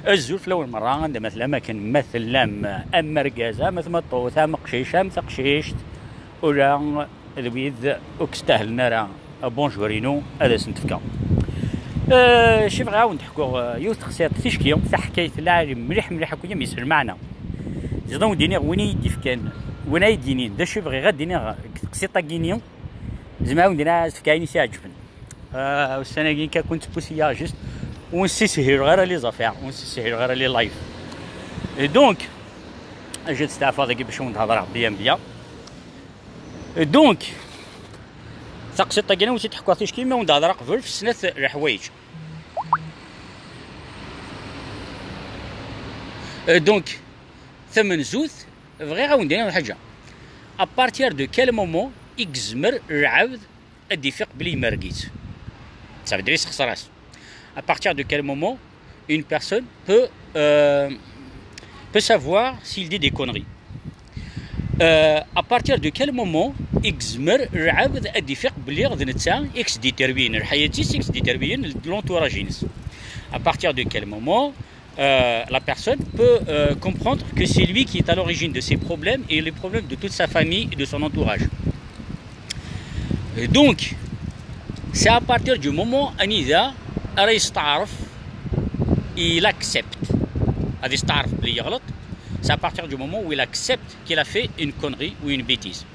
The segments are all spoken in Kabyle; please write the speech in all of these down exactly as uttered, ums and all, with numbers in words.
Azul fell-awen merra, anda ma tellam, akken ma tellam, am argaz, am tmeṭṭut, am uqcic, am taqcict, ula d wid ur k-stahlen ara bonjour-inu ad asen-t-fkeɣ. Eh, ci bɣiɣ ad wen-d-ḥkuɣ, eh, yiwet texsirt ticki, taḥkayt lɛali mliḥ mliḥ akk, yam yesɛa lmeɛna. Ziḍ ad wen-d-iniɣ win i yi-d-ifkan, win ay d-yinin d acu i bɣiɣ ad d-iniɣ deg teqsiṭ-agi-ni, zemreɣ ad wen-d-iniɣ ad as-tefk ayen i s-iɛeǧben. Ah, ussan-agi nekk ad kent-pusiyaɣ juste, ur nessishileɣ ara les affaires, ur nessishileɣ ara les lives. Et donc, je testeɛfaḍ dagi bac ad wen-d-hedreɣ bien bien. Et donc, taqsiṭ-agi ur tt-id-ḥkuɣ ticki, mi wen-d-hedreɣ qbel f snat leḥwayeǧ. Et donc, tamenzut, bɣiɣ ad wen-d-iniɣ lḥaǧa. À partir de quel moment i yezmer lɛebd ad d-ifiq belli imerreg-itt? Ça veut dire yessexṣer-as. À partir de quel moment une personne peut, euh, peut savoir s'il dit des conneries? Euh, à partir de quel moment i yezmer lɛebd ad d-ifiq belli d netta i yesditerwiyen lḥayat-is, i yesditerwiyen l'entourage-ines? À partir de quel moment euh, la personne peut, euh, comprendre que c'est lui qui est à l'origine de ses problèmes et les problèmes de toute sa famille et de son entourage. Et donc, c'est à partir du moment anida ara yesteɛref, il accepte, ad yesteɛref belli yeɣleḍ, c'est à partir du moment où il accepte qu'il a fait une connerie ou une bêtise.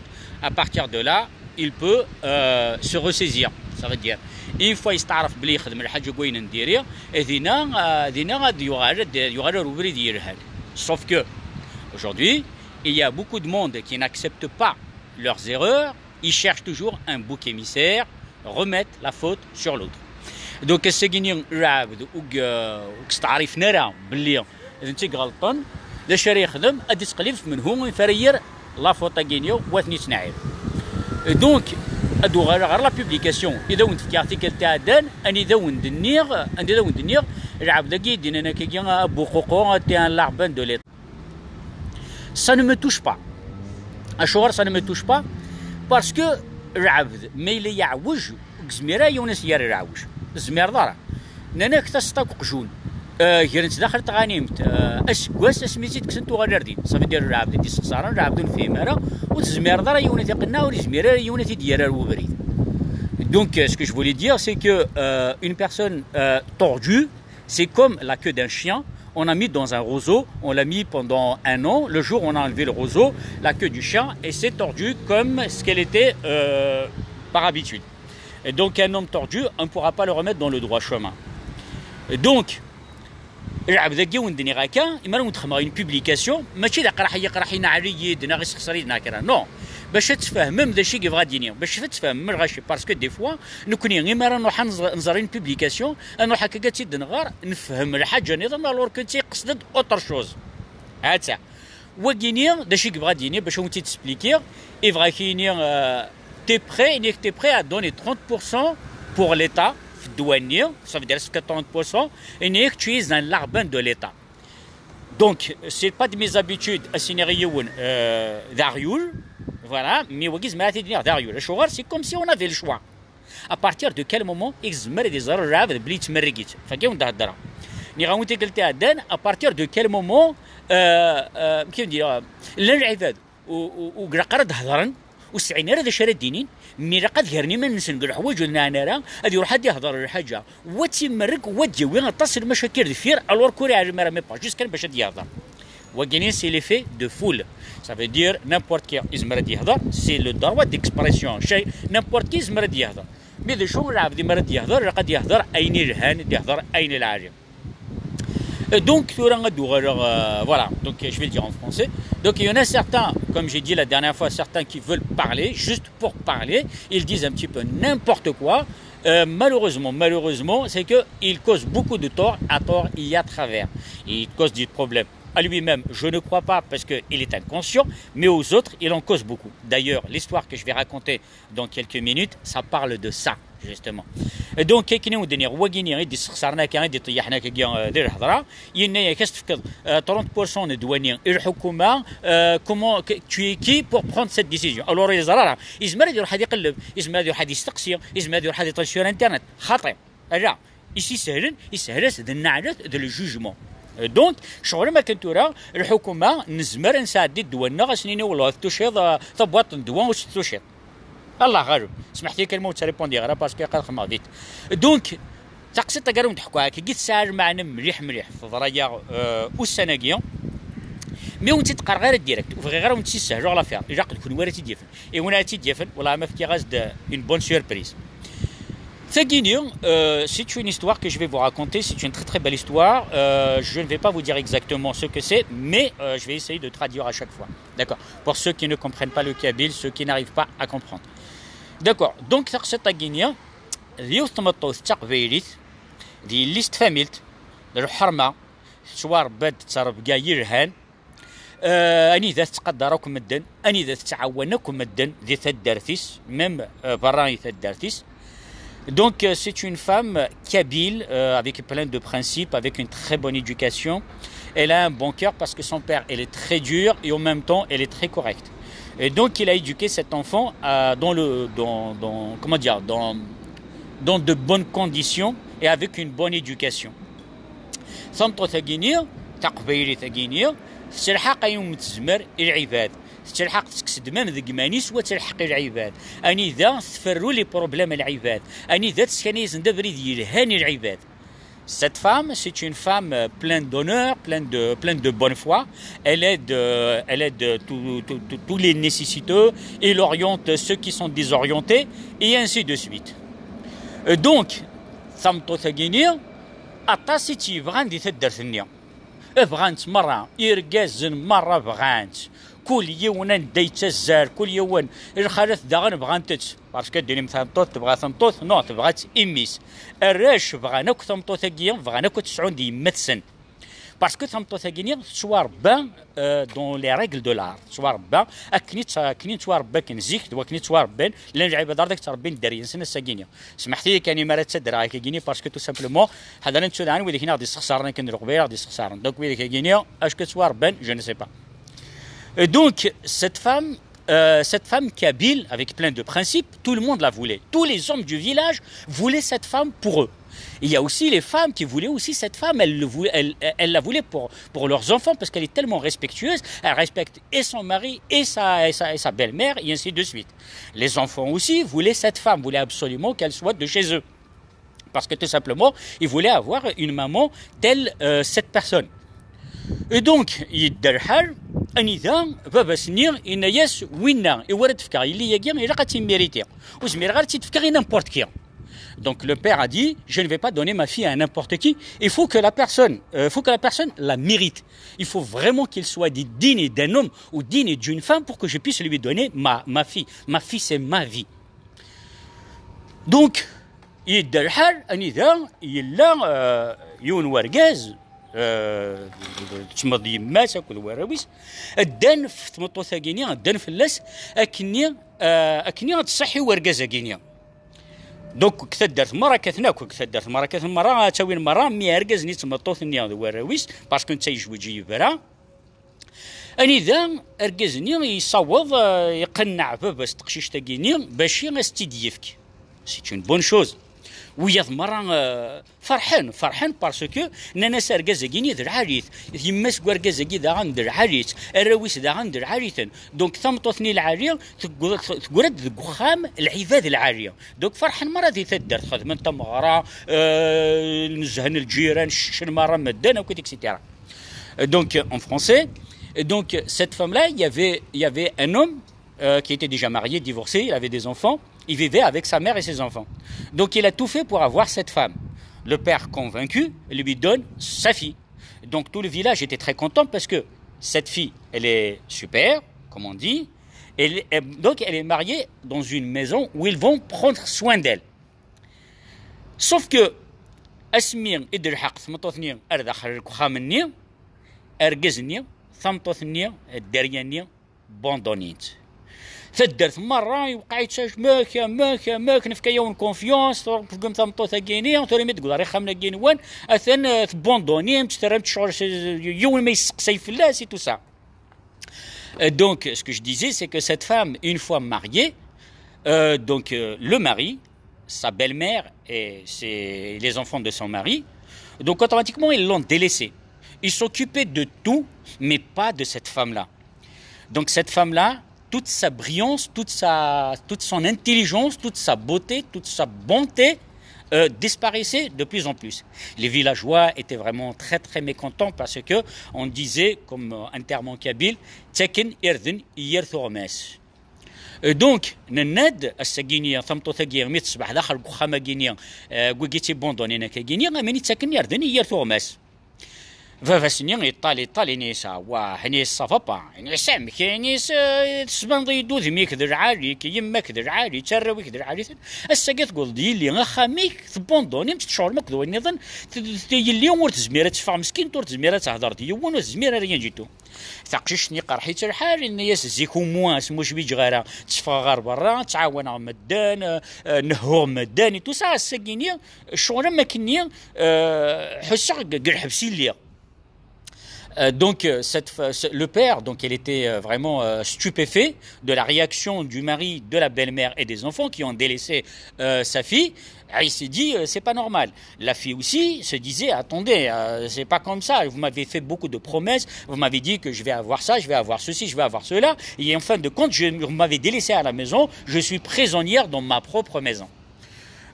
À partir de là, il peut, euh, se ressaisir. Ça veut dire, une fois yesteɛref belli yexdem lḥaǧa n wayen n diri, dina, euh, dina ad yuɣal, ad yuɣal ar ubrid yelhan. Sauf que, aujourd'hui, il y a beaucoup de monde qui n'accepte pas leurs erreurs, ils cherchent toujours un bouc émissaire, remettre la faute sur l'autre. Donc, ass-agi-ni, lɛebd ur g-, ur yesteɛrifen ara belli d netta i iɣelṭen, d acu ara yexdem? Ad d-ittqellib f menhu i ara yerr la faute-agi-ni, wa ten-ittneɛɛib. Donc, ad uɣaleɣ ɣer la publication i d awen-d-fkiɣ tikkelt iɛeddan, anida awen-d-nniɣ, anda d awen-d-nniɣ, lɛebd-agi i d-yennan akkagi, abuququ, t'es un larbin de l'État. Ça ne me touche pas. Acuɣer ça ne me touche pas? Parce que lɛebd, ma yella yeɛwej, ur yezmir ara yiwen ad s-yerr lɛewj. Ur tezmireḍ ara. Nnan-ak taseṭṭa deg uqjun. Euh, gren-tt daxel tɣanimt, euh, aseggas asmi tt-id-kksen tuɣal ar din. Ça veut dire lɛebd i d-issexṣaren, lɛebd ur nefhim ara, ur tezmireḍ ara yiwen ad t-iqenneɛ, ur yezmir ara yiwen ad t-id-yerr ar ubrid. Donc, euh, ce que je voulais dire, c'est que, euh, une personne, euh, tordue, c'est comme la queue d'un chien. On a mis dans un roseau, on l'a mis pendant un an. Le jour où on a enlevé le roseau, la queue du chien, elle s'est tordue comme ce qu'elle était, euh, par habitude. Et donc, un homme tordu, on ne pourra pas le remettre dans le droit chemin. Et donc, lɛebd-agi wen-d-nniɣ akka, imi ara wen-d-xedmeɣ une publication, mačči d aqraḥ i yeqraḥ, ineɛɛel-iyi-d, neɣ isexṣer-iyi-d, neɣ kra. Non. Bac ad tfehmem d acu i yebɣa ad d-yini. Bac ad tfehmem lɣaci. Parce que des fois, nekkni, imi ara nruḥ ad nẓ-, nẓer une publication, ad nruḥ akka ad tt-id-nɣer, nefhem lḥaǧa nniḍen, alors que netta yeqsed-d autre chose. Ha-tt-a. Wagini, d acu i yebɣa ad d-yini, bac ad wen-tt-id-splikiɣ, yebɣa ad k-yini, euh, t'es prêt, ini-ak t'es prêt à donner trente pour cent pour l'État, f ddwa-nni, ça veut dire trente pour cent, ini-ak tu es un larbin de l'État. Donc, c'est pas de mes habitudes, ad s-iniɣ i yiwen, euh, d aɣyul, voilà, mais wagi zemreɣ ad t-id-iniɣ d aɣyul. Acuɣer? C'est comme si on avait le choix. À partir de quel moment i yezmer ad iẓer lɛebd belli yettmerrig-itt? Fagi wen-d-heddreɣ. Nniɣ-awen tikkelt iɛeddan, à partir de quel moment, euh, euh, amek i wen-d-iniɣ, llan lɛibad u, u, ur ilaq ara ad hedren, ur sɛin ara d acu ara d-inin, mi ilaq ad gren iman-nsen deg leḥwayeǧ ur nɛan ara, ad iruḥ ad ihder lḥaǧa, wa ad tt-imerreg, wa ad d-yawi aṭas n lmacakil deffir, alors que ur iɛlim ara, mais pas juste kan bac ad yehder. Wagini, c'est l'effet de foule. Ça veut dire n'importe qui yezmer ad yehder, c'est le droit d'expression. Chay, n'importe qui yezmer ad yehder. Mais d acu, lɛebd yezmer ad yehder, ilaq ad yehder ayen ilhan, ad yehder ayen lɛali. Et donc, tura ad uɣaleɣ, euh, voilà, donc je vais le dire en français. Donc, il y en a certains, comme j'ai dit la dernière fois, certains qui veulent parler, juste pour parler, ils disent un petit peu n'importe quoi. Euh, malheureusement, malheureusement, c'est qu'ils causent beaucoup de tort, à tort et à travers. Ils causent des problèmes à lui-même, je ne crois pas, parce qu'il est inconscient, mais aux autres, il en cause beaucoup. D'ailleurs, l'histoire que je vais raconter dans quelques minutes, ça parle de ça, justement. Donc, akken i wen-d-nniɣ, wagini i d-issexsaren akka, i d-iṭeyyaḥen akka, euh, di lhedra, yenna-yak, ad s-tefkeḍ, euh, trente pour cent n ddwa-nni i lḥukuma, euh, comment, que, tu es qui pour prendre cette décision? Alors, ur yeẓri ara, yezmer ad iruḥ ad iqelleb, yezmer ad iruḥ ad isteqsi, yezmer ad iruḥ ad iṭṭal sur Internet. Xaṭi, ala. Is isehlen, isehel-as d nneɛlat d le jugement. Donc, ccɣel am akken tura, lḥukuma, nezmer ad nesɛeddi ddwa-nneɣ, ad s-nini, "Wellah, tuciḍ, euh, tabwaṭ n ddwa, ur tt-tuciḍ." Allah ɣaleb. Smeḥt-iyi kan ma ur ttrépondiɣ ara, parce que aql-aɣ xedmeɣ vite. Donc, taqsiṭ-agi ara wen-d-ḥkuɣ, akkagi tesɛa lmeɛna mliḥ, mliḥ. Teḍra-yaɣ, euh, ussan-agi. Mi ur wen-tt-id-qqareɣ ara direct, ur bɣiɣ ara wen-tt-id-ssehluɣ l'affaire. Ilaq d kenwi ara tt-id-yafen. I win ara tt-id-yafen, wellah ma fkiɣ-as-d une bonne surprise. Tagini, euh, c'est une histoire que je vais vous raconter. C'est une très, très belle histoire. Euh, je ne vais pas vous dire exactement ce que c'est, mais, euh, je vais essayer de traduire à chaque fois. D'accord. Pour ceux qui ne comprennent pas le kabyle, ceux qui n'arrivent pas à comprendre. D'accord. Donc, taqsiṭ-agi-nni, d yiwet n tmeṭṭut d taqbaylit, d yelli-s n tfamilt, d lḥerma, tettwarebba-d d ttrebga yelhan, euh, anida tettqadar akk medden, anida tettɛawan akk medden di taddart-is, même, euh, berra i taddart-is. Donc, euh, c'est une femme kabyle, euh, avec plein de principes, avec une très bonne éducation. Elle a un bon cœur parce que son père, elle est très dure et en même temps, elle est très correcte. Et donc, il a éduqué cet enfant, euh, dans le, dans, dans, comment dire, dans, dans de bonnes conditions et avec une bonne éducation. Tameṭṭut-agi-nni, taqbaylit-agi-nni, tettelḥaq ayen umi tezmer i lɛibad. Tettelḥaq, tekkes-d même deg iman-is, wa telḥeq i lɛibad. Anida tferru les problèmes n lɛibad. Anida teskan-asen-d abrid yelhan i lɛibad. Cette femme, c'est une femme, euh, pleine d'honneur, pleine de, pleine de bonne foi. Elle aide, euh, elle aide tout, tout, tout, tous les nécessiteux. Elle oriente ceux qui sont désorientés, et ainsi de suite. Euh, donc, tameṭṭut-agi-nni, aṭas i tt-yebɣan di taddart-nni. Bɣan-tt merra, irgazen merra bɣan-tt. Kul yiwen anda yettazzal, kul yiwen, lxalat daɣen bɣant-tt. Parce que d-inim tameṭṭut tebɣa tameṭṭut, non, tebɣa-tt i mmi-s. Arrac bɣan akk tameṭṭut-agi, bɣan akk ad tt-sɛun d yemma-tsen. Parce que tameṭṭut-agi-nni tettwarebba, euh, dans les règles de l'art. Tettwarebba akken i tt-, akken i nettwarebba akken zik, d wakken i ttwarebban. Llan lɛibad ar dak ttrebbin dderya-nsen ass-agi-nni. Smeḥt-iyi kan imi ara ttadreɣ akka-agi-nni, parce que tout simplement, ḥadren ttudɛan widak i aɣ-d-yessexsaren akken d Leqbayel i aɣ-d-yessexsaren. Donc widak-agi-nni, acku ttwarebban, je ne sais pas. Et donc, cette femme, euh, cette femme kabyle, avec plein de principes, tout le monde la voulait. Tous les hommes du village voulaient cette femme pour eux. Il y a aussi les femmes qui voulaient aussi cette femme, elles, le vou-, elles, elles la voulaient pour, pour leurs enfants parce qu'elle est tellement respectueuse, elle respecte et son mari et sa, et sa, et sa belle-mère, et ainsi de suite. Les enfants aussi voulaient cette femme, voulaient absolument qu'elle soit de chez eux. Parce que tout simplement, ils voulaient avoir une maman telle, euh, cette personne. Et donc, yedda lḥal, anida, baba-s-nni, yenna-yas, winna, i wara d-fkeɣ yelli-agi, ilaq ad tt-imiriti. Ur zmireɣ ara ad tt-id-fkeɣ i n'importe qui. Donc le père a dit, je ne vais pas donner ma fille à n'importe qui. Il faut que la personne, euh, faut que la personne la mérite. Il faut vraiment qu'il soit di-, digne d'un homme ou digne d'une femme pour que je puisse lui donner ma, ma fille. Ma fille, c'est ma vie. Donc, yedda lḥal, anida yella, euh, yiwen wergaz, euh, tecmeḍ yemma-s akked warraw-is, ddan f tmeṭṭut-agi-nni, ddan fell-as, akkenni, euh, akkenni ad tṣeḥḥi wergaz-agi-nni. Donc, deg taddart merra kkaten akk, deg taddart merra kkaten merra, ttawin merra, mi argaz-nni d tmeṭṭut-nni d warraw-is, parce que netta yejweǧ yebra. Anida argaz-nni yessaweḍ, euh, iqenneɛ baba-s teqcict-agi-nni, bac i as-tt-id-yefk. C'est une bonne chose. Wiyaḍ merra, euh, ferḥen, ferḥen parce que nnan-as argaz-agi-nni d lɛali-t, yemma-s n urgaz-agi daɣen d lɛali-tt, arraw-is daɣen d lɛali-ten. Donc tameṭṭut-nni lɛali teggra-d deg uxxam lɛibad lɛali. Donc ferḥen merra di taddart, xedmen tameɣra, euh, nezzhen lǧiran, ccen merra medden, akked et cetera. Euh, donc, euh, en français. Et donc, euh, cette femme-là, il y avait, il y avait un homme, euh, qui était déjà marié, divorcé, il avait des enfants. Il vivait avec sa mère et ses enfants. Donc, il a tout fait pour avoir cette femme. Le père, convaincu, lui donne sa fille. Donc, tout le village était très content parce que cette fille, elle est super, comme on dit. Elle, elle, donc, elle est mariée dans une maison où ils vont prendre soin d'elle. Sauf que, asmi i d-telḥeq tmeṭṭut-nni ar daxel n uxxam-nni, argaz-nni, tameṭṭut-nni, dderya-nni, bandonin-tt. Taddart merra yewqeɛ-itt amek, amek, amek, nefka-yawen confiance, tṛuggem tameṭṭut-agi-nni, tura mi d-tegḍer ixxamen-agi-nwen, atan, euh, tbandonim-tt, terram-tt ccɣel, yiwen ma yesteqsay fell-as et tout ça. Euh, donc, ce que je disais, c'est que cette femme, une fois mariée, euh, donc, euh, le mari, sa belle-mère et ses, les enfants de son mari, donc automatiquement, ils l'ont délaissée. Il s'occupait de tout, mais pas de cette femme-là. Donc cette femme-là, toute sa brillance, toute, sa, toute son intelligence, toute sa beauté, toute sa bonté euh, disparaissait de plus en plus. Les villageois étaient vraiment très très mécontents parce que on disait, comme euh, un terme en kabyle, tsaken irden hier tourmes. Euh, donc, nenna-d, ass-agini, tameṭṭut-agi, mi teṣbeḥ daxel deg uxxam-agini, euh, wigi tt-ibundunin akkagini, amin ittaken irden i yir tuɣmas. Baba-s-nni yeṭṭal, yeṭṭal, ini-as, wah, ini-as, ça va pas, ini-as, amek, ini-as, euh, tesbaneḍ-iyi-d udem-ik d lɛali-k, yemma-k d lɛali, tarraw-ik d lɛali. Ass-agi tewweḍ-d yelli axxam-ik, tbundunim, tettcuɣlem akked wayen nniḍen, t- t- yelli ur tezmir ad teffeɣ meskint, ur tezmir ad tehder d yiwen, ur tezmir ara rien du tout. Taqcict-nni iqerḥ-itt lḥal, yenna-yas zik au moins asmucbiǧeɣ ara, tteffɣeɣ ɣer berra, ttɛawaneɣ medden, euh, euh, nehhuɣ medden et tout ça, ass-agini, ccɣel am akken-nni, euh, ḥusseɣ deg deg lḥebs i lliɣ. Euh, donc, euh, cette, fa- ce- le père, donc, il était euh, vraiment euh, stupéfait de la réaction du mari, de la belle-mère et des enfants qui ont délaissé euh, sa fille. Ah, il s'est dit, euh, c'est pas normal. La fille aussi se disait, attendez, euh, c'est pas comme ça. Vous m'avez fait beaucoup de promesses. Vous m'avez dit que je vais avoir ça, je vais avoir ceci, je vais avoir cela. Et en fin de compte, je, vous m'avez délaissé à la maison. Je suis prisonnière dans ma propre maison.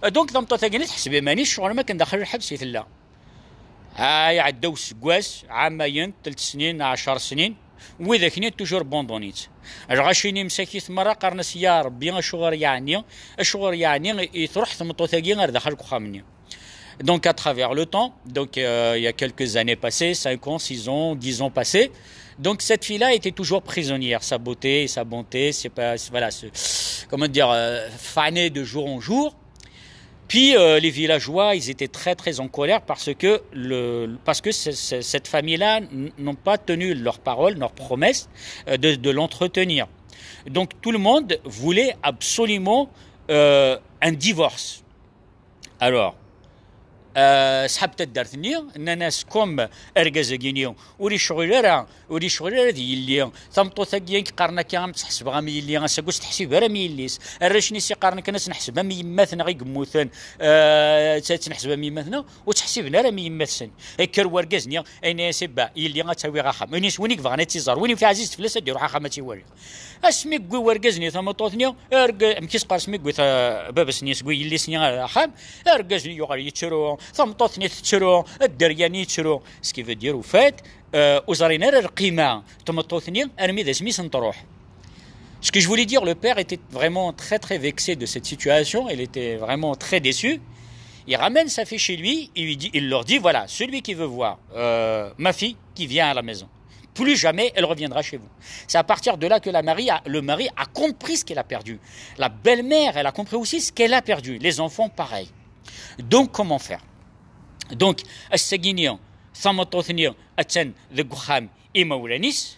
Euh, Donc, tameṭṭut-agi tḥesb iman-is ccɣel am akken daxel lḥebs i tella. Ha iɛedda useggas, ɛamayen, telt snin, ɛecr snin, widak-nni toujours bondonit. Lɣaci-nni msakit merra, qqaren-as, ya Rebbi, acuɣer yeɛni, acuɣer yeɛni i truḥ tmeṭṭut-agi ɣer daxel deg uxxam-nni. Donc, à travers le temps, donc, euh, il y a quelques années passées, cinq ans, six ans, dix ans passés, donc cette fille-là était toujours prisonnière. Sa beauté, sa bonté, c'est pas, c'est- voilà, c'est- comment dire, euh, fanait de jour en jour. Puis euh, les villageois, ils étaient très très en colère parce que, le, parce que ce- ce- cette famille-là n- n'ont pas tenu leur parole, leur promesse euh, de, de l'entretenir. Donc tout le monde voulait absolument euh, un divorce. Alors, euh, sḥab taddart-nni, nnan-as comme argaz-agi-nni ur yecɣil ara, ur yecɣil ara d yelli, tameṭṭut-agi i yeqqaren akka am ttḥesbeɣ am yelli, ass-agi ur s-teḥsib ara am yelli-s. Arrac-nni s iqqaren kan ad tt-neḥseb am yemmat-neɣ i yemmuten, euh, ad tt-neḥseb am yemmat-neɣ, ur tt-ḥsiben ara am yemmat-sen. Yekker wergaz-nni, ayen-as ibba, yelli ad tt-awiɣ axxam. Win-is, win i yebɣan ad tt-iẓer, win i ɛziz fell-as ad d-iruḥ axxam ad tt-iwali. Asmi yewwi wergaz-nni tameṭṭut-nni, erg- amek i s-qqar, asmi yewwi ta- baba-s-nni, yewwi yelli-s-nni ɣer axxam, argaz-nni yuɣal yettru, tameṭṭut-nni tettru, dderya-nni yettru. Ce qui veut dire, au fait, euh, ur ẓrin ara lqima n tmeṭṭut-nni armi d asmi i sen-truḥ. Ce que je voulais dire, le père était vraiment très très vexé de cette situation, il était vraiment très déçu. Il ramène sa fille chez lui, il, lui dit, il leur dit, voilà, celui qui veut voir euh, ma fille, qui vient à la maison. Plus jamais elle reviendra chez vous. C'est à partir de là que la mari a- le mari a compris ce qu'elle a perdu. La belle-mère, elle a compris aussi ce qu'elle a perdu. Les enfants, pareil. Donc, comment faire? Donc, ass-agi-nni, tameṭṭut-nni attan deg uxxam imawlan-is.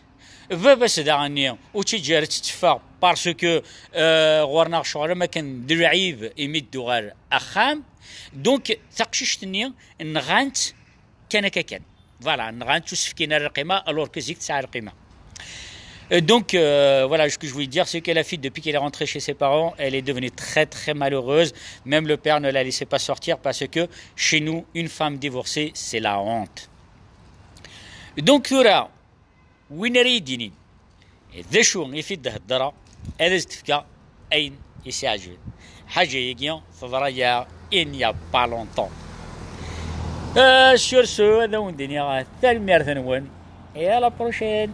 Baba-s daɣen-nni ur tt-iǧǧa ara ad tetteffeɣ parce que euh, ɣur-neɣ ccɣel am akken d lɛib imi d-tuɣal axxam. Donc, taqcict-nni nɣan-tt kan akka kan. Voilà, nɣan-tt ur s-fkin ara lqima, alors que zik tesɛa lqima. Euh, Donc euh, voilà, ce que je voulais dire, c'est que la fille, depuis qu'elle est rentrée chez ses parents, elle est devenue très très malheureuse. Même le père ne la laissait pas sortir parce que chez nous, une femme divorcée, c'est la honte. Donc tura, win ara yi-d-inin d acu i t-id-heddreɣ, ad as-d-fkeɣ ayen i s-iɛeǧben. Ḥaǧa-agi teḍra-yaɣ il n'y a pas longtemps. Euh, sur ce, ad awen-d-iniɣ tanemmirt-nwen et à la prochaine.